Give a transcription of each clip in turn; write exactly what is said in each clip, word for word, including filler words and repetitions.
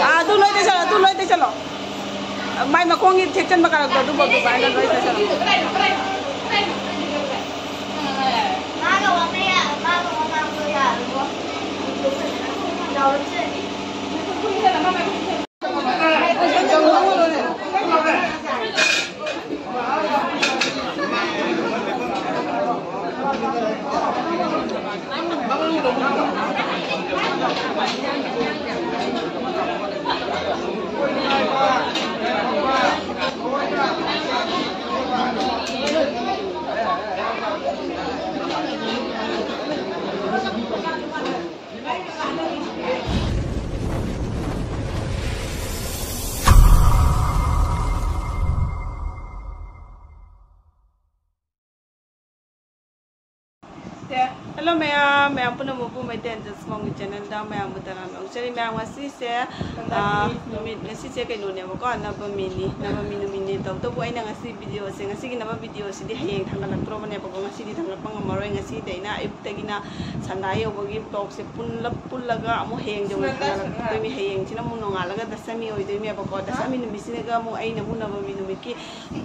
ꯑꯥ, ꯑꯗꯨ ꯂꯣꯏ ꯇꯩꯁꯜꯂꯣ, ꯑꯗꯨ ꯂꯣꯏ ꯇꯩꯁꯜꯂꯣ꯫ ꯃꯥꯏ ꯃꯈꯣꯡꯒꯤ ꯊꯦꯛꯆꯟꯕ ꯀꯥꯔꯛꯇꯣ ꯑꯗꯨꯐꯥꯎ ꯑꯗꯨꯃꯥꯏꯅ ꯂꯣꯏ ꯇꯩꯁꯜꯂꯣ꯫ ꯁꯦ, ꯍꯦꯜꯂꯣ ꯃꯌꯥꯝ, ꯃꯌꯥꯝ ꯄꯨꯝꯅꯃꯛꯄꯨ ꯃꯩꯇꯩ ꯑꯦꯟꯖꯦꯜꯁ ꯃꯣꯝꯒꯤ ꯆꯦꯅꯦꯜꯗ ꯃꯌꯥꯝꯕꯨ ꯇꯔꯥꯝꯅ ꯑꯣꯛꯆꯔꯤ꯫ ꯃꯌꯥꯝ, ꯉꯁꯤꯁꯦ, ꯑꯥ, ꯅꯨꯃꯤꯠ, ꯉꯁꯤꯁꯦ ꯀꯩꯅꯣꯅꯦꯕꯀꯣ, ꯅꯕꯃꯤꯅꯤ, ꯅꯕꯃꯤ ꯅꯨꯃꯤꯠꯅꯦ꯫ ꯇꯧꯕꯇꯕꯨ ꯑꯩꯅ ꯉꯁꯤ ꯚꯤꯗꯤꯑꯣꯁꯦ, ꯉꯁꯤꯒꯤ ꯅꯕ ꯚꯤꯗꯤꯑꯣꯁꯤꯗꯤ ꯍꯌꯦꯡ ꯊꯥꯡꯒꯠꯂꯛꯇ꯭ꯔꯣꯕꯅꯦꯕꯀꯣ, ꯉꯁꯤꯗꯤ ꯊꯥꯡꯒꯠꯄ ꯉꯝꯃꯔꯣꯏ꯫ ꯉꯁꯤꯗꯩꯅ ꯑꯌꯨꯛꯇꯒꯤꯅ ꯁꯟꯗꯥ ꯌꯧꯕꯒꯤ ꯚ꯭ꯂꯣꯒꯁꯦ ꯄꯨꯜꯂꯞ ꯄꯨꯜꯂꯒ ꯑꯃꯨꯛ ꯍꯌꯦꯡꯗꯤ ꯑꯃꯨꯛ ꯊꯥꯡꯒꯠꯂꯛꯇꯣꯏꯅꯤ꯫ ꯍꯌꯦꯡꯁꯤꯅ ꯑꯃꯨꯛ ꯅꯣꯡꯉꯥꯜꯂꯒ ꯗꯁꯃꯤ ꯑꯣꯏꯗꯣꯏꯅꯦꯕꯀꯣ, ꯗꯁꯃꯤ ꯅꯨꯃꯤꯠꯁꯤꯗꯒ ꯑꯃꯨꯛ ꯑꯩꯅ ꯑꯃꯨꯛ ꯅꯕꯃꯤ ꯅꯨꯃꯤꯠꯀꯤ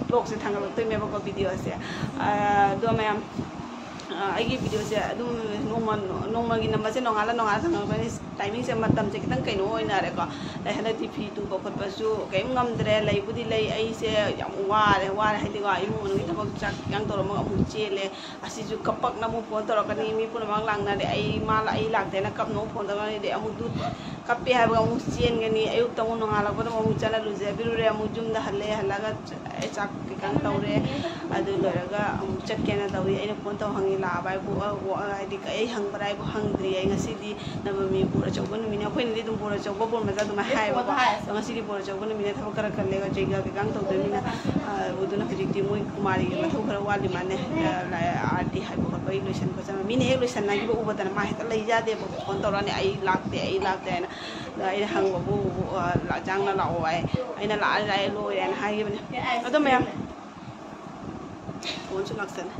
ꯚ꯭ꯂꯣꯒꯁꯦ ꯊꯥꯡꯒꯠꯂꯛꯇꯣꯏꯅꯦꯕꯀꯣ, ꯚꯤꯗꯤꯑꯣꯁꯦ꯫ ꯑꯥ, ꯑꯗꯣ ꯃꯌꯥꯝ, ꯑꯥ, ꯑꯩꯒꯤ ꯚꯤꯗꯤꯑꯣꯁꯦ ꯑꯗꯨꯝ ꯅꯣꯡꯃ, ꯅꯣꯡꯃꯒꯤ ꯅꯝꯕꯁꯦ ꯅꯣꯡꯉꯥꯜꯂ ꯅꯣꯡꯉꯥꯜꯂ ꯊꯥꯡꯒꯠꯂꯛꯄꯅꯤ꯫ ꯇꯥꯏꯃꯤꯡꯁꯦ, ꯃꯇꯝꯁꯦ ꯈꯤꯇꯪ ꯀꯩꯅꯣ ꯑꯣꯏꯅꯔꯦꯀꯣ꯫ ꯑꯗꯩ ꯍꯟꯗꯛꯇꯤ ꯐꯤ ꯇꯨꯕ ꯈꯣꯠꯄꯁꯨ ꯀꯔꯤꯝ ꯉꯝꯗ꯭ꯔꯦ꯫ ꯂꯩꯕꯨꯗꯤ ꯂꯩ, ꯑꯩꯁꯦ ꯌꯥꯝ ꯋꯥꯔꯦ, ꯋꯥꯔꯦ ꯍꯥꯏꯗꯤꯀꯣ, ꯏꯃꯨꯡ ꯃꯅꯨꯡꯒꯤ ꯊꯕꯛ ꯆꯥꯛ ꯏꯟꯖꯥꯡ ꯇꯧꯔꯝꯃꯒ ꯑꯃꯨꯛ ꯆꯦꯜꯂꯦ꯫ ꯑꯁꯤꯁꯨ ꯀꯞꯄꯛꯅ ꯑꯃꯨꯛ ꯐꯣꯟ ꯇꯧꯔꯛꯀꯅꯤ, ꯃꯤ ꯄꯨꯝꯅꯃꯛ ꯂꯥꯛꯅꯔꯦ, ꯑꯩ ꯃꯥ ꯂꯥꯛ-, ꯑꯩ ꯂꯥꯛꯇꯦꯅ ꯀꯞꯅ ꯑꯃꯨꯛ ꯐꯣꯟ ꯇꯧꯔꯛꯀꯅꯤ꯫ ꯑꯗꯩ ꯑꯃꯨꯛ ꯗꯨ-, ꯀꯞꯄꯦ ꯍꯥꯏꯕꯒ ꯑꯃꯨꯛ ꯆꯦꯟꯒꯅꯤ꯫ ꯑꯌꯨꯛꯇ ꯑꯃꯨꯛ ꯅꯣꯡꯉꯥꯜꯂꯛꯄꯗ ꯑꯃꯨꯛ ꯆꯠꯂ ꯂꯨꯖꯕꯤꯔꯨꯔꯦ, ꯑꯃꯨꯛ ꯌꯨꯝꯗ ꯍꯜꯂꯦ, ꯍꯜꯂꯒ ꯆ-, ꯑꯩ ꯆꯥꯛ ꯀꯩꯀꯥ ꯇꯧꯔꯦ꯫ ꯑꯗꯨ ꯂꯣꯏꯔꯒ ꯑꯃꯨꯛ ꯆꯠꯀꯦꯅ ꯇꯧꯔꯤ꯫ ꯑꯩꯅ ꯐꯣꯟ ꯇꯧ ꯍꯪꯉꯤ, ꯂꯥꯛꯑꯕ ꯍꯥꯏꯕꯨ, ꯑ, ꯋꯥ-, ꯍꯥꯏꯗꯤ ꯑꯩ ꯍꯪꯕ꯭ꯔꯥ ꯍꯥꯏꯕꯨ ꯍꯪꯗ꯭ꯔꯤ꯫ ꯑꯩ ꯉꯁꯤꯗꯤ ꯅꯕꯃꯤ ꯕꯣꯔ ꯑꯆꯧꯕ ꯅꯨꯃꯤꯠꯅꯤ꯫ ꯑꯩꯈꯣꯏꯅꯗꯤ ꯑꯗꯨꯝ ꯕꯣꯔ ꯑꯆꯧꯕ, ꯕꯣꯔ ꯃꯆꯥ ꯑꯗꯨꯃꯥꯏꯅ ꯍꯥꯏꯌꯦꯕꯀꯣ꯫ ꯑꯗꯣ ꯉꯁꯤꯗꯤ ꯕꯣꯔ ꯑꯆꯧꯕ ꯅꯨꯃꯤꯠꯅ ꯊꯕꯛ ꯈꯔ ꯀꯜꯂꯦ, ꯖꯩꯒ ꯀꯩꯀꯥ ꯇꯧꯗꯣꯏꯅꯤꯅ꯫ ꯑ, ꯑꯗꯨꯅ ꯍꯧꯖꯤꯛꯇꯤ ꯃꯣꯏ ꯀꯨꯃꯥꯔꯤꯒꯤ ꯃꯊꯧ ꯈꯔ ꯋꯥꯠꯂꯤ ꯃꯥꯜꯂꯦ꯫ ꯑ, ꯂꯥꯏ-, ꯑꯥꯔꯇꯤ ꯍꯥꯏꯕ ꯈꯣꯠꯄ꯫ ꯑꯩ ꯂꯣꯏꯁꯟ ꯈꯣꯠꯆꯟꯕ ꯃꯤꯅ ꯍꯦꯛ ꯂꯣꯏꯁꯟꯅꯈꯤꯕ ꯎꯕꯗꯅ ꯃꯥ ꯍꯦꯛꯇ ꯂꯩ ꯌꯥꯗꯦꯕ, ꯐꯣꯟ ꯇꯧꯔꯛꯑꯅꯤ, "ꯑꯩ ꯂꯥꯛꯇꯦ, ꯑꯩ ꯂꯥꯛꯇꯦ" ꯍꯥꯏꯅ꯫ ꯑꯗ ꯑꯩꯅ ꯍꯪꯕꯕꯨ, "ꯑ, ꯂꯥꯛ-, ꯆꯥꯡꯅ ꯂꯥꯛꯑꯣ" ꯍꯥꯏ꯫ ꯑꯩꯅ "ꯂꯥꯛꯑꯦ, ꯂꯥꯛꯑꯦ, ꯂꯣꯏꯔꯦꯅ" ꯍꯥꯏꯈꯤꯕꯅꯦ꯫ ꯑꯗꯣ ꯃꯌꯥꯝ, ꯐꯣꯟꯁꯨ ꯂꯥꯛꯁꯜꯂꯦ꯫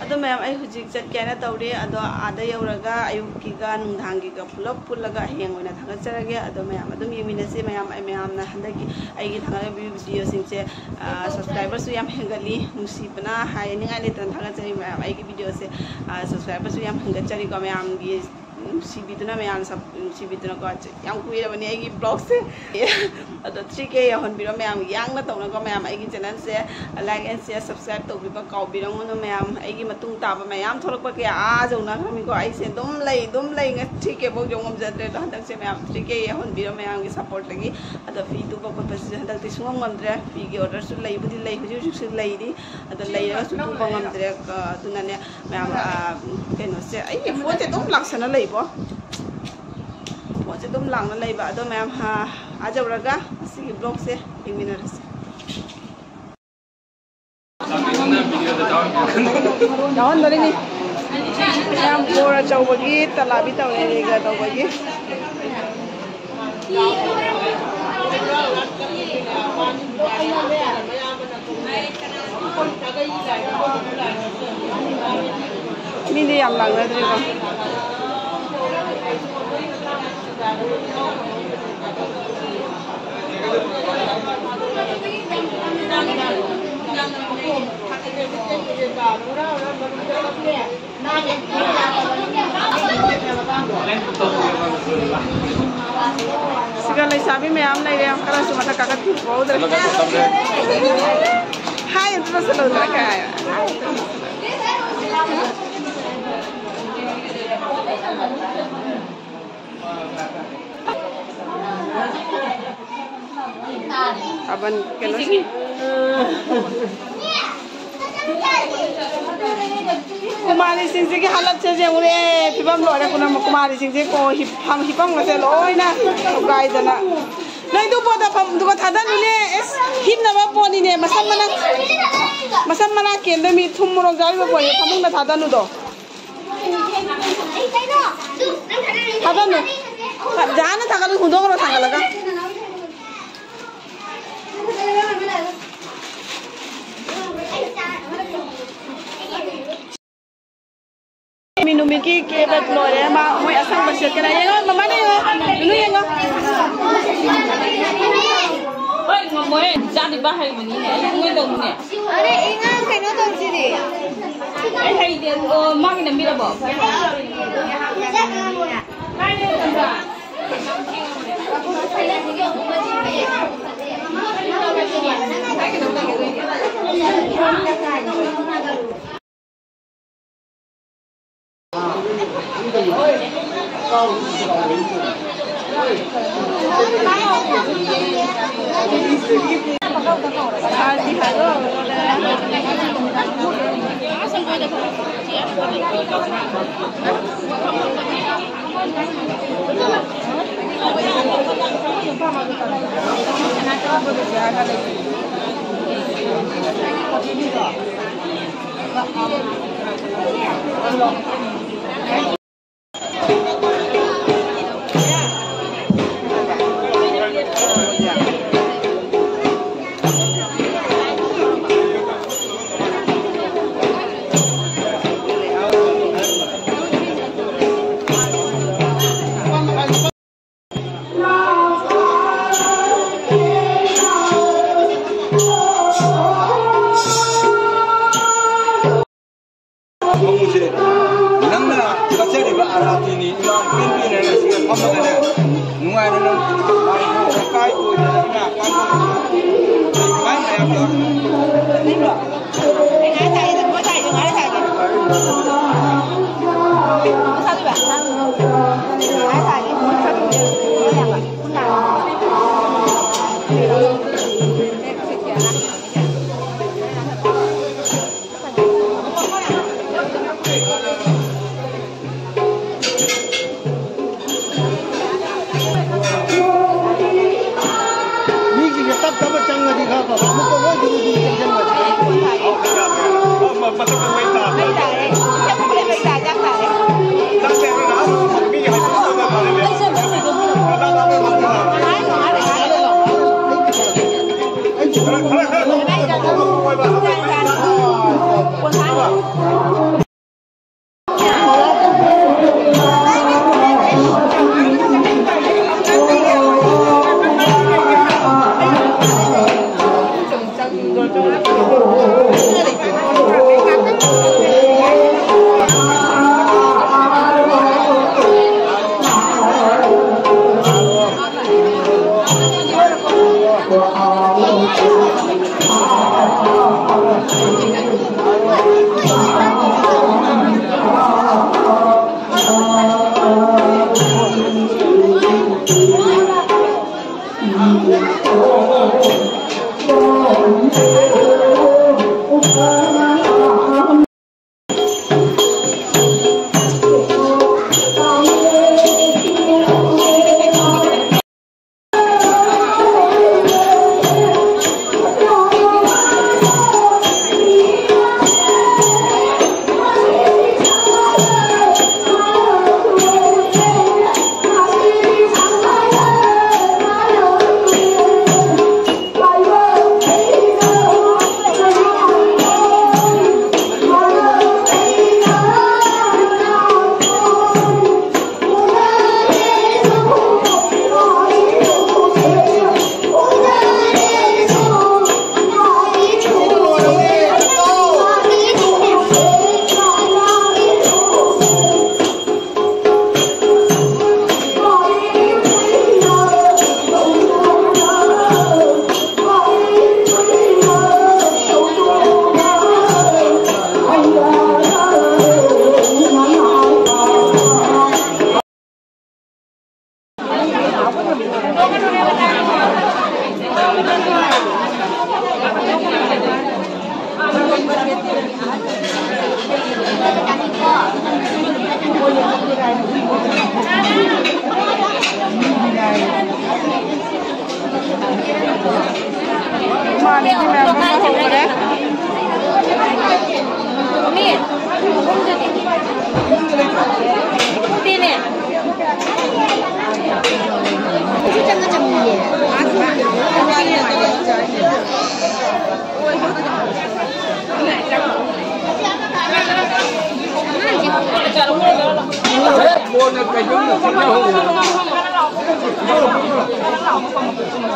ꯑꯗꯣ ꯃꯌꯥꯝ, ꯑꯩ ꯍꯧꯖꯤꯛ ꯆꯠꯀꯦ ꯍꯥꯏꯅ ꯇꯧꯔꯤ꯫ ꯑꯗꯣ ꯑꯥꯗ ꯌꯧꯔꯒ ꯑꯌꯨꯛꯀꯤꯒ ꯅꯨꯡꯗꯥꯡꯒꯤꯒ ꯄꯨꯂꯞ ꯄꯨꯜꯂꯒ ꯍꯌꯦꯡ ꯑꯣꯏꯅ ꯊꯥꯒꯠꯆꯔꯒꯦ꯫ ꯑꯗꯣ ꯃꯌꯥꯝ ꯑꯗꯨꯝ ꯌꯦꯡꯃꯤꯟꯅꯁꯤ꯫ ꯃꯌꯥꯝ, ꯑꯩ ꯃꯌꯥꯝꯅ ꯍꯟꯗꯛꯀꯤ ꯑꯩꯒꯤ ꯊꯥꯒꯠꯂꯤꯕ ꯚꯤꯗꯤꯑꯣꯁꯤꯡꯁꯦ, ꯑ, subscriberꯁꯨ ꯌꯥꯝ ꯍꯦꯟꯒꯠꯂꯤ꯫ ꯅꯨꯡꯁꯤꯕꯅ ꯍꯥꯏꯅꯤꯡꯉꯥꯏ ꯂꯩꯇꯅ ꯊꯥꯒꯠꯆꯔꯤ ꯃꯌꯥꯝ꯫ ꯑꯩꯒꯤ ꯚꯤꯗꯤꯑꯣꯁꯦ, ꯑ, subscriberꯁꯨ ꯌꯥꯝ ꯍꯦꯟꯒꯠꯆꯔꯤꯀꯣ꯫ ꯃꯌꯥꯝꯒꯤ ꯅꯨꯡꯁꯤꯕꯤꯗꯨꯅ, ꯃꯌꯥꯝꯅ ꯁꯞ-, ꯅꯨꯡꯁꯤꯕꯤꯗꯨꯅꯀꯣ꯫ ꯌꯥꯝ ꯀꯨꯏꯔꯕꯅꯤ ꯑꯩꯒꯤ vlogꯁꯦ꯫ ꯑꯗꯣ three K ꯌꯧꯍꯟꯕꯤꯔꯣ ꯃꯌꯥꯝ, ꯌꯥꯡꯅ ꯇꯧꯅꯀꯣ ꯃꯌꯥꯝ꯫ ꯑꯩꯒꯤ channelꯁꯦ like and share, subscribe ꯇꯧꯕꯤꯕ ꯀꯥꯎꯕꯤꯔꯝꯒꯅꯨ ꯃꯌꯥꯝ꯫ ꯑꯩꯒꯤ ꯃꯇꯨꯡ ꯇꯥꯕ ꯃꯌꯥꯝ ꯊꯣꯛꯂꯛꯄ ꯀꯌꯥ ꯑꯥ ꯌꯧꯅꯈ꯭ꯔꯃꯤꯀꯣ꯫ ꯑꯩꯁꯦ ꯑꯗꯨꯝ ꯂꯩ, ꯑꯗꯨꯝ ꯂꯩ꯫ Three K ꯐꯥꯎ ꯌꯧ ꯉꯝꯖꯗ꯭ꯔꯦ꯫ ꯑꯗꯣ ꯍꯟꯗꯛꯁꯦ ꯃꯌꯥꯝ three K ꯌꯧꯍꯟꯕꯤꯔꯣ ꯃꯌꯥꯝꯒꯤ supportꯇꯒꯤ꯫ ꯑꯗꯣ ꯐꯤ ꯇꯨꯕ ꯈꯣꯠꯄꯁꯤꯁꯨ ꯍꯟꯗꯛꯇꯤ ꯁꯨꯡꯉꯝ ꯉꯝꯗ꯭ꯔꯦ꯫ ꯐꯤꯒꯤ orderꯁꯨ ꯂꯩꯕꯨꯗꯤ ꯂꯩ, ꯍꯧꯖꯤꯛ ꯍꯧꯖꯤꯛꯁꯨ ꯂꯩꯔꯤ꯫ ꯑꯗꯣ ꯂꯩꯔꯒꯁꯨ ꯇꯨꯕ ꯉꯝꯗ꯭ꯔꯦ꯫ ꯑ, ꯑꯗꯨꯅꯅꯦ ꯃꯌꯥꯝ, ꯑ, ꯀꯩꯅꯣꯁꯦ, ꯑꯩꯒꯤ ꯐꯣꯟꯁꯦ ꯑꯗꯨꯝ ꯂꯥꯛꯁꯟꯅ ꯂꯩꯕꯣ꯫ ꯐꯣꯟꯁꯦ ꯑꯗꯨꯝ ꯂꯥꯛꯅ ꯂꯩꯕ꯫ ꯑꯗꯣ ꯃꯌꯥꯝ, ꯑ, ꯑꯥ ꯌꯧꯔꯒ ꯉꯁꯤꯒꯤ vlogꯁꯦ ꯌꯦꯡꯃꯤꯟꯅꯔꯁꯤ꯫ ꯌꯥꯎꯍꯟꯗꯣꯔꯤꯅꯤ꯫ ꯃꯌꯥꯝ ꯕꯣꯔ ꯑꯆꯧꯕꯒꯤ ꯇꯂꯥꯕꯤ ꯇꯧꯔꯦ, ꯔꯦꯒ ꯇꯧꯕꯒꯤ꯫ ꯃꯤꯗꯤ ꯌꯥꯝ ꯂꯥꯡꯅꯗ꯭ꯔꯦꯀꯣ꯫ ꯁꯤꯒ ꯂꯩꯁꯥꯕꯤ ꯃꯌꯥꯝ ꯂꯩꯔꯦ, ꯈꯔꯁꯨ ꯃꯊꯛ ꯀꯥꯈꯠꯄꯤꯍꯧꯗ꯭ꯔꯦ꯫ ꯍꯥꯏ ꯑꯝꯇ ꯇꯧꯁꯜꯂꯧꯗꯅ ꯀꯥꯏ꯫ ꯊꯥꯕꯜ ꯀꯩꯅꯣꯁꯤ꯫ ꯀꯨꯃꯥꯔꯤꯁꯤꯡꯁꯤꯒꯤ ꯍꯥꯂꯠꯁꯦ ꯌꯦꯡꯉꯨꯅꯦ, ꯐꯤꯕꯝ ꯂꯣꯏꯔꯦ꯫ ꯀꯨꯅ-, ꯀꯨꯃꯥꯔꯤꯁꯤꯡꯁꯦ ꯀꯣ ꯍꯤꯞ-, ꯐꯝ-, ꯍꯤꯞꯄꯝꯒꯁꯦ ꯂꯣꯏꯅ ꯊꯨꯒꯥꯏꯗꯅ꯫ ꯅꯣꯏꯗꯨ ꯄꯣꯠꯇ ꯐꯝ-, ꯑꯗꯨꯒ ꯊꯥꯗꯅꯨꯅꯦ꯫ ꯑꯦꯁ, ꯍꯤꯞꯅꯕ ꯄꯣꯠꯅꯤꯅꯦ꯫ ꯃꯁꯝ ꯃꯅꯥ, ꯃꯁꯝ ꯃꯅꯥ ꯀꯦꯟꯕ ꯃꯤ ꯊꯨꯝ ꯃꯣꯔꯣꯛ ꯌꯥꯎꯔꯤꯕ ꯄꯣꯠꯅꯤ꯫ ꯐꯃꯨꯡꯗ ꯊꯥꯗꯅꯨꯗꯣ꯫ ꯊꯥꯗꯅꯨ꯫ ꯖꯥꯅ ꯊꯥꯒꯠꯂꯨ, ꯍꯨꯟꯗꯣꯛꯈ꯭ꯔꯣ ꯊꯥꯡꯒꯠꯂꯒ꯫ ꯃꯤ ꯅꯨꯃꯤꯠꯀꯤ ꯀꯦꯕ ꯂꯣꯏꯔꯦ꯫ ꯃꯥ, ꯃꯣꯏ ꯑꯁꯪꯕ ꯁꯦꯠꯀꯅꯤ꯫ ꯌꯦꯡꯉꯣ, ꯃꯃꯥꯅ ꯌꯦꯡꯉꯣ꯫ ꯅꯨꯅꯨ ꯌꯦꯡꯉꯣ꯫ ꯍꯣꯏ, ꯉꯝꯃꯣꯏ꯫ ꯆꯥꯗꯤ ꯄꯥ ꯍꯩꯕꯅꯤꯅꯦ꯫ ꯑꯩ ꯉꯝꯃꯣꯏꯗꯧꯕꯅꯦ꯫ ꯑꯔꯦ, ꯏꯉꯥꯡ ꯀꯩꯅꯣ ꯇꯧꯁꯤꯗꯤ꯫ ꯑꯩ ꯍꯩꯇꯦ꯫ ꯑꯣ, ꯃꯥꯒꯤ ꯅꯝꯕꯤꯔꯕꯣ? ꯐꯃꯨꯁꯦ ꯅꯪꯅ ꯀꯠꯆꯔꯤꯕ ꯑꯔꯥꯇꯤꯅꯤ꯫ ꯏꯃꯥ ꯄꯦꯟꯕꯤꯅ ꯁꯤꯗ ꯐꯝꯃꯒꯅꯦ, ꯅꯨꯡꯉꯥꯏꯅ ꯅꯪ ꯂꯩꯀꯥꯏ ꯑꯣꯏꯅ ꯏꯃꯥ ꯄꯥꯟꯕ ꯃꯌꯥꯝ ꯌꯥꯎꯔꯤ꯫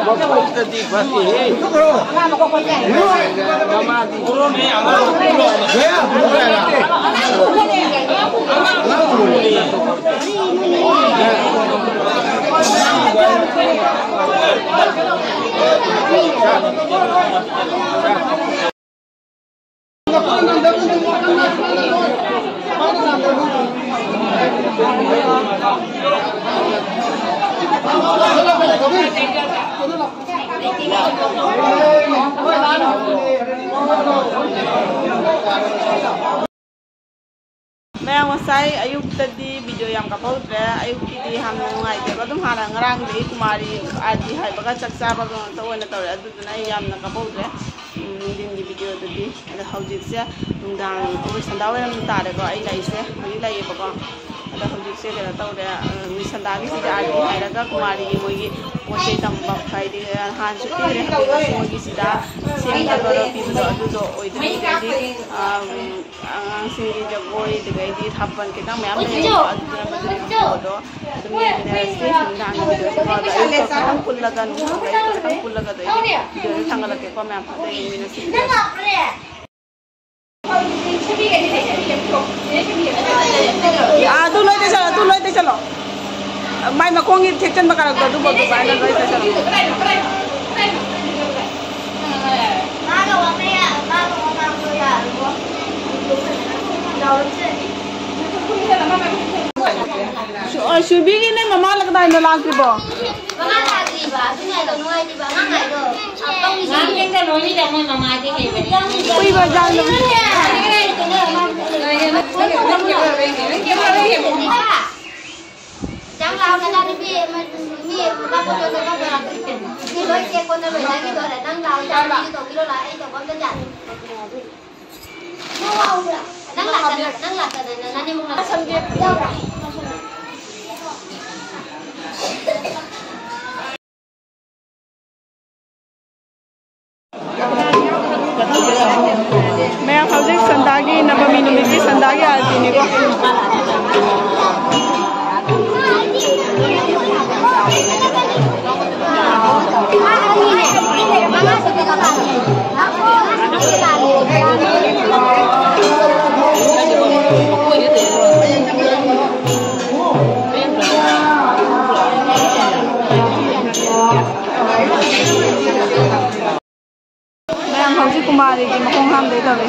ꯃꯀꯣꯛꯇꯗꯤ ꯐꯠꯇꯦꯍꯦ꯫ ꯃꯃꯥꯗꯤ ꯃꯌꯥꯝ, ꯉꯁꯥꯏ ꯑꯌꯨꯛꯇꯗꯤ ꯚꯤꯗꯤꯑꯣ ꯌꯥꯝ ꯀꯥꯞꯍꯧꯗ꯭ꯔꯦ꯫ ꯑꯌꯨꯛꯀꯤꯗꯤ ꯌꯥꯝꯅ ꯅꯨꯡꯉꯥꯏꯇꯦꯕ꯫ ꯑꯗꯨꯝ ꯍꯥꯟꯅ ꯉꯔꯥꯡꯗꯒꯤ ꯀꯨꯃꯥꯔꯤ ꯑꯥꯔꯇꯤ ꯍꯥꯏꯕꯒ ꯆꯥꯛ ꯆꯥꯕꯒ ꯉꯥꯛꯇ ꯑꯣꯏꯅ ꯇꯧꯔꯦ꯫ ꯑꯗꯨꯗꯨꯅ ꯑꯩ ꯌꯥꯝꯅ ꯀꯥꯞꯍꯧꯗ꯭ꯔꯦ, ꯎꯝ, ꯅꯨꯡꯊꯤꯟꯒꯤ ꯚꯤꯗꯤꯑꯣꯗꯗꯤ꯫ ꯑꯗꯣ ꯍꯧꯖꯤꯛꯁꯦ ꯅꯨꯡꯗꯥꯡ, ꯑꯩꯈꯣꯏ ꯁꯟꯗꯥ ꯋꯥꯏꯔꯝ ꯇꯥꯔꯦꯀꯣ꯫ ꯑꯩ ꯂꯩꯁꯦ, ꯍꯧꯖꯤꯛ ꯂꯩꯌꯦꯕꯀꯣ꯫ ꯑꯗꯣ ꯍꯧꯖꯤꯛꯁꯦ ꯀꯩꯅꯣ ꯇꯧꯔꯦ, ꯑ, ꯁꯟꯗꯥꯒꯤꯁꯤꯗꯤ ꯑꯥꯔꯇꯤ ꯍꯥꯏꯔꯒ ꯀꯨꯃꯥꯔꯤꯒꯤ ꯃꯣꯏꯒꯤ ꯄꯣꯠ ꯆꯩ ꯇꯝꯕ ꯍꯥꯏꯗꯤ ꯅꯍꯥꯟꯁꯨ ꯄꯤꯈ꯭ꯔꯦ, ꯍꯧꯖꯤꯛꯁꯨ ꯃꯣꯏꯒꯤ ꯁꯤꯗ ꯁꯦꯝꯅꯕ ꯄꯤꯕꯗꯣ ꯑꯗꯨꯗꯣ ꯑꯣꯏꯗꯣꯏꯅꯤ꯫ ꯑꯗꯩꯗꯤ, ꯑ, ꯑꯉꯥꯡꯁꯤꯡꯒꯤ ꯖꯒꯣꯏ, ꯑꯗꯨꯗꯩꯗꯤ ꯊꯥꯕꯜ ꯈꯤꯇꯪ ꯃꯌꯥꯝ ꯂꯩꯌꯦꯕꯀꯣ꯫ ꯑꯗꯨꯗꯨꯅ ꯃꯗꯨꯒꯤ ꯚꯤꯗꯤꯑꯣꯗꯣ ꯑꯗꯨꯝ ꯌꯦꯡꯃꯤꯟꯅꯔꯁꯤ꯫ ꯅꯨꯡꯗꯥꯡꯒꯤ ꯚꯤꯗꯤꯑꯣꯁꯤꯀꯣ꯫ ꯑꯗꯣ ꯑꯌꯨꯛꯇ ꯈꯤꯇꯪ ꯄꯨꯜꯂꯒ, ꯅꯨꯡꯗꯥꯡꯗ ꯈꯤꯇꯪ ꯄꯨꯜꯂꯒ ꯑꯗꯩꯗꯤ ꯚꯤꯗꯤꯑꯣꯗꯣ ꯊꯥꯡꯒꯠꯂꯛꯀꯦꯀꯣ ꯃꯌꯥꯝ꯫ ꯑꯗꯣ ꯌꯦꯡꯃꯤꯟꯅꯁꯤ꯫ ꯑꯥ, ꯑꯗꯨ ꯂꯣꯏ ꯇꯩꯁꯜꯂꯣ, ꯑꯗꯨ ꯂꯣꯏ ꯇꯩꯁꯜꯂꯣ꯫ ꯃꯥꯏ ꯃꯈꯣꯡꯒꯤ ꯊꯦꯛꯆꯟꯕ ꯀꯥꯔꯛꯇꯣ ꯑꯗꯨꯕꯨ ꯑꯗꯨꯃꯥꯏꯅ ꯂꯣꯏ ꯇꯩꯁꯜꯂꯣ꯫ ꯁꯨ-, ꯑ, ꯁꯨꯕꯤꯒꯤ ꯅꯣꯏ ꯃꯃꯥ ꯀꯗꯥꯏꯅꯣ ꯂꯥꯛꯇ꯭ꯔꯤꯕꯣ? ꯃꯃꯥ ꯂꯥꯛꯇ꯭ꯔꯤꯕ, ꯑꯗꯨꯅꯦ ꯑꯗꯣ ꯅꯨꯡꯉꯥꯏꯇ꯭ꯔꯤꯕ, ꯑꯉꯥꯡ ꯍꯥꯏꯗꯣ꯫ ꯀꯨꯏꯕ ꯖꯥꯠꯂꯣ? ꯅꯪ ꯂꯥꯛꯑꯣ, ꯅꯆꯥꯅꯨꯄꯤ, ꯃꯤ ꯃꯃꯥ ꯐꯣꯇꯣ ꯅꯝꯕ ꯂꯥꯛꯇ꯭ꯔꯤꯁꯦ꯫ ꯁꯤ ꯂꯣꯏ ꯆꯦꯛ ꯀꯣꯟꯅ ꯂꯣꯏꯅꯈꯤꯗꯣꯔꯦ꯫ ꯅꯪ ꯂꯥꯛꯑꯣ, ꯏꯆꯥꯅꯨꯄꯤꯁꯨ ꯇꯧꯕꯤꯔꯣ ꯂꯥꯛꯑꯣ, ꯑꯩ ꯇꯧꯕ ꯑꯝꯇ ꯌꯥꯗꯦ꯫ ꯅꯪ ꯂꯥꯛꯇꯅ, ꯅꯪ ꯂꯥꯛꯇꯅ, ꯅꯪ ꯅꯅꯦꯝꯕꯣꯛ ꯂꯥꯛꯇꯅ꯫ ꯃꯌꯥꯝ, ꯍꯧꯖꯤꯛ ꯁꯟꯗꯥꯒꯤ, ꯅꯕꯃꯤ ꯅꯨꯃꯤꯠꯀꯤ ꯁꯟꯗꯥꯒꯤ ꯑꯥꯔꯇꯤꯅꯤꯀꯣ꯫ ꯃꯌꯥꯝ ꯍꯧꯖꯤꯛ ꯀꯨꯃꯥꯔꯤꯒꯤ ꯃꯈꯣꯡ ꯍꯥꯝꯗꯣꯏ ꯇꯧꯔꯤ꯫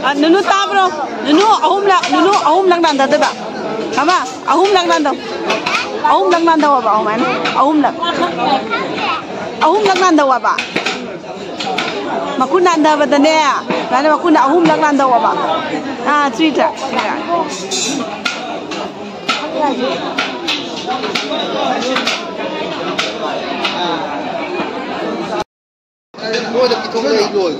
ꯑ, ꯅꯨꯅꯨ ꯇꯥꯕ꯭ꯔꯣ? ꯅꯨꯅꯨ ꯑꯍꯨꯝꯂꯛ, ꯅꯨꯅꯨ ꯑꯍꯨꯝꯂꯛ ꯅꯥꯟꯗꯗꯣꯏꯕ꯫ ꯑꯃ, ꯑꯍꯨꯝꯂꯛ ꯅꯥꯟꯗꯧ꯫ ꯑꯍꯨꯝꯂꯛ ꯅꯥꯟꯗꯧ ꯍꯥꯏꯕ, ꯑꯍꯨꯝ ꯍꯥꯏꯅ꯫ ꯑꯍꯨꯝꯂꯛ꯫ ꯑꯍꯨꯝꯂꯛ ꯅꯥꯟꯗꯧ ꯍꯥꯏꯕ꯫ ꯃꯈꯨꯠ ꯅꯥꯟꯗꯕꯗꯅꯦ, ꯁꯨꯃꯥꯏꯅ ꯃꯈꯨꯠꯅ ꯑꯍꯨꯝꯂꯛ ꯅꯥꯟꯗꯧ ꯍꯥꯏꯕ꯫ ꯑꯥ, ꯆꯨꯏꯗ꯭ꯔꯥ? ꯆꯨꯏꯗ꯭ꯔꯥ? ꯃꯣꯏꯗ ꯄꯤꯊꯣꯛꯂꯦ ꯑꯩ ꯂꯣꯏꯔꯦ꯫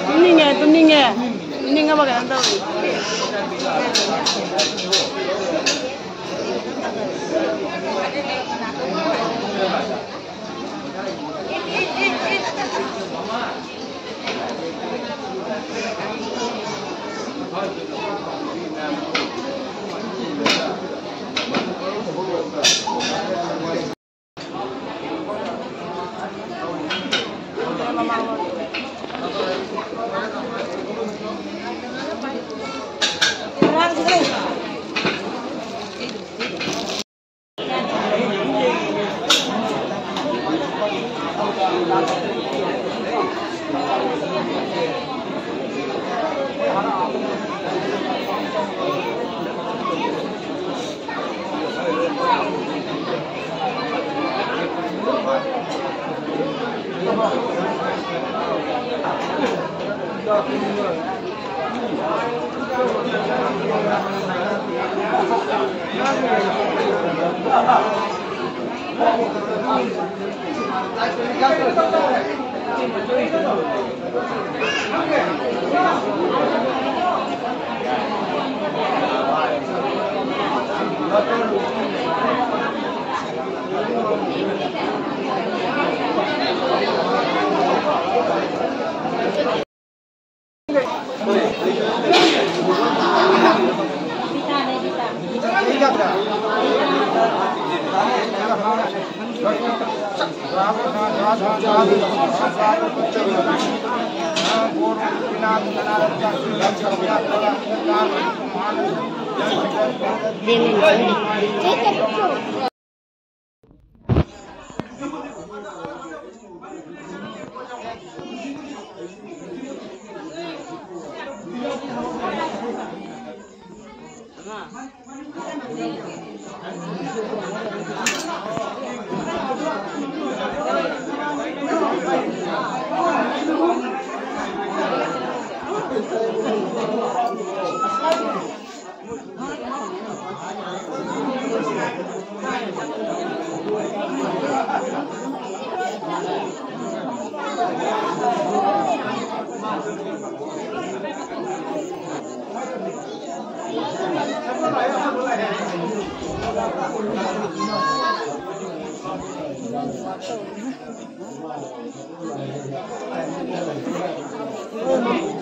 ꯇꯨꯝꯅꯤꯡꯉꯦ, ꯇꯨꯝꯅꯤꯡꯉꯦ꯫ ꯇꯨꯝꯅꯤꯡꯉꯕ ꯀꯩꯅꯣꯝ ꯇꯧꯔꯦ꯫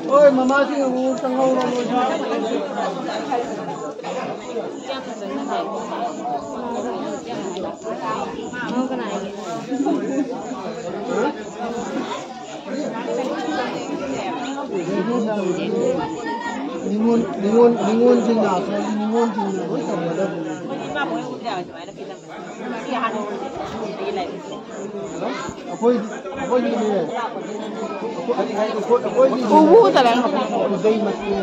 ꯍꯣꯏ, ꯃꯃꯥꯁꯤꯡ ꯑꯃꯨꯛ ꯆꯪꯍꯧꯔꯣ ꯅꯣꯏꯁꯨ꯫ ꯅꯤꯉꯣꯜ, ꯅꯤꯉꯣꯜꯁꯤꯡꯅ, ꯑꯁꯣꯝꯒꯤ ꯅꯤꯉꯣꯜꯁꯤꯡꯅ ꯂꯣꯏ ꯇꯧꯒꯗꯕꯅꯤ꯫ ꯑꯩꯈꯣꯏ, ꯑꯩꯈꯣꯏꯒꯤꯅꯦ, ꯑꯩꯈꯣꯏ, ꯑꯩꯈꯣꯏꯒꯤ ꯎꯕꯨ ꯇꯔꯥ ꯎꯗꯩ ꯃꯆꯦ꯫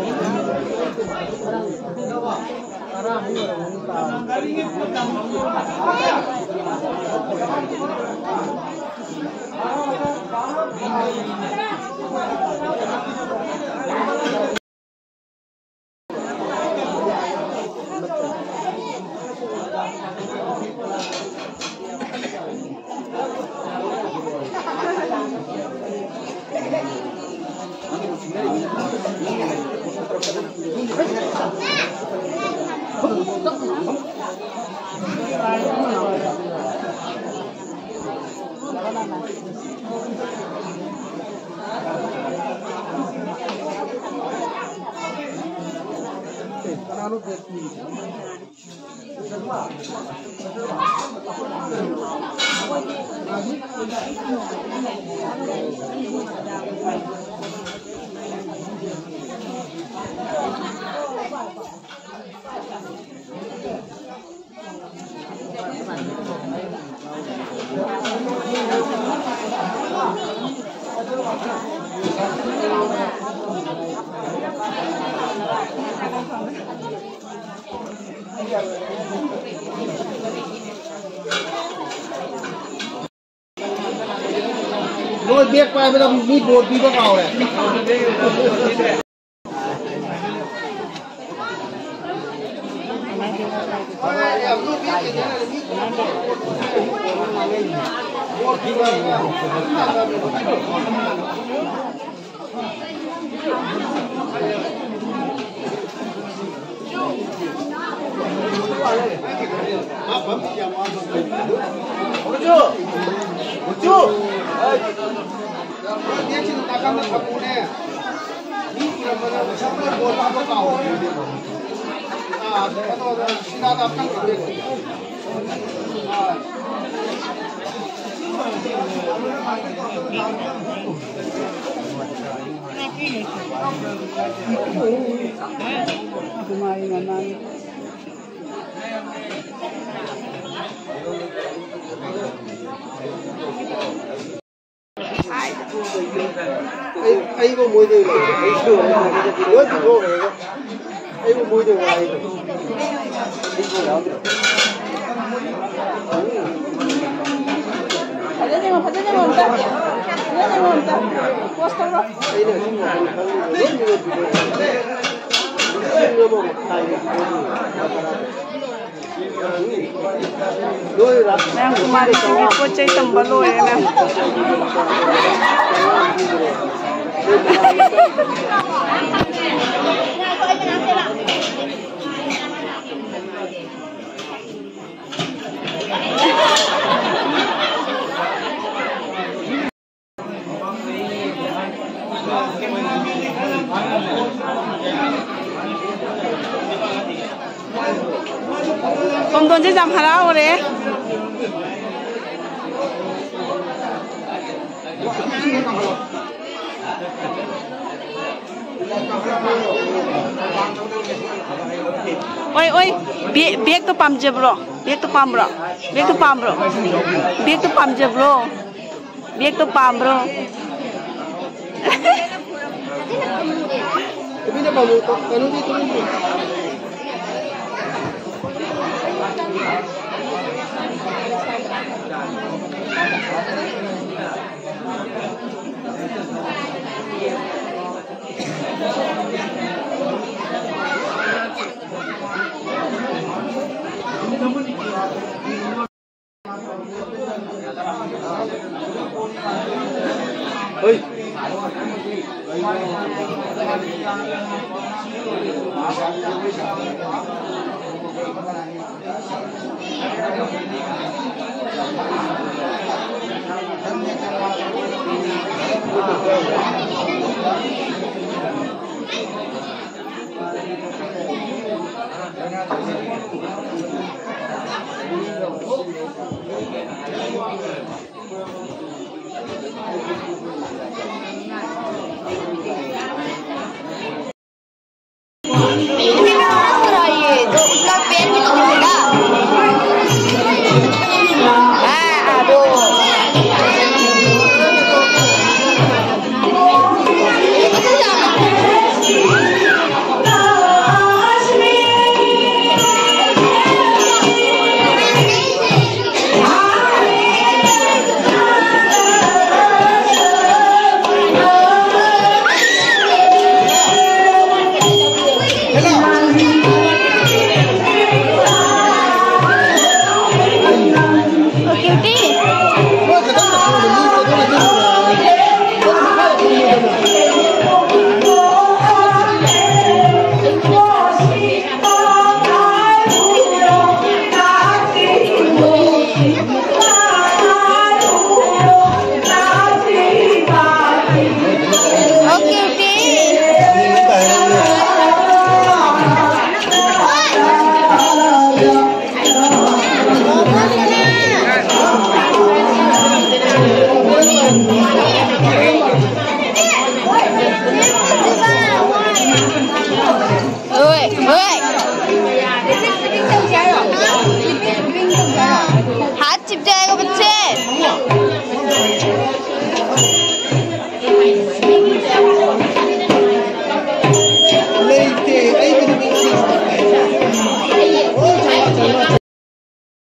ꯅꯣꯏ ꯕꯦꯛ ꯄꯥꯏꯕꯗ ꯃꯤ ꯕꯣꯠ ꯄꯤꯕ ꯀꯥꯎꯔꯦ꯫ ꯑꯩ, ꯑꯩꯕꯨ ꯃꯣꯏꯗ ꯂꯣꯏ ꯄꯤꯊꯣꯛꯈ꯭ꯔꯦꯗ꯫ ꯑꯩꯕꯨ ꯃꯣꯏꯗ ꯉꯥꯏꯔꯦ꯫ ꯐꯖꯅ ꯌꯦꯡꯉꯣ, ꯐꯖꯅ ꯌꯦꯡꯉꯣ ꯑꯝꯇ꯫ ꯐꯖꯅ ꯌꯦꯡꯉꯣ ꯑꯝꯇ꯫ Pose ꯇꯧꯔꯣ꯫ ꯑꯩꯅ ꯑꯁꯨꯝ ꯅꯥꯀꯟ ꯈꯪꯗꯦ꯫ ꯂꯣꯏ ꯄꯤꯊꯣꯛꯈ꯭ꯔꯦ꯫ ꯂꯤꯁꯤꯡ ꯑꯃ ꯃꯈꯥꯏ꯫ ꯃꯌꯥꯝ ꯀꯨꯃꯥꯔꯤꯁꯤꯡꯒꯤ ꯄꯣꯠ ꯆꯩ ꯇꯝꯕ ꯂꯣꯏꯔꯦ, ꯃꯌꯥꯝ꯫ ꯇꯣꯝꯗꯣꯟꯁꯦ ꯌꯥꯝ ꯍꯔꯥꯎꯔꯦ꯫ ꯑꯣꯏ, ꯑꯣꯏ, ꯕꯦ-, ꯕꯦꯒꯇꯣ ꯄꯥꯝꯖꯕ꯭ꯔꯣ? ꯕꯦꯒꯇꯣ ꯄꯥꯝꯕ꯭ꯔꯣ? ꯕꯦꯒꯇꯣ ꯄꯥꯝꯕ꯭ꯔꯣ? ꯕꯦꯒꯇꯣ ꯄꯥꯝꯖꯕ꯭ꯔꯣ? ꯕꯦꯒꯇꯣ ꯄꯥꯝꯕ꯭ꯔꯣ? ꯇꯨꯃꯤꯟꯅ ꯄꯥꯝꯃꯣ, ꯀꯩꯅꯣꯗꯤ ꯇꯨꯃꯤꯟꯅ꯫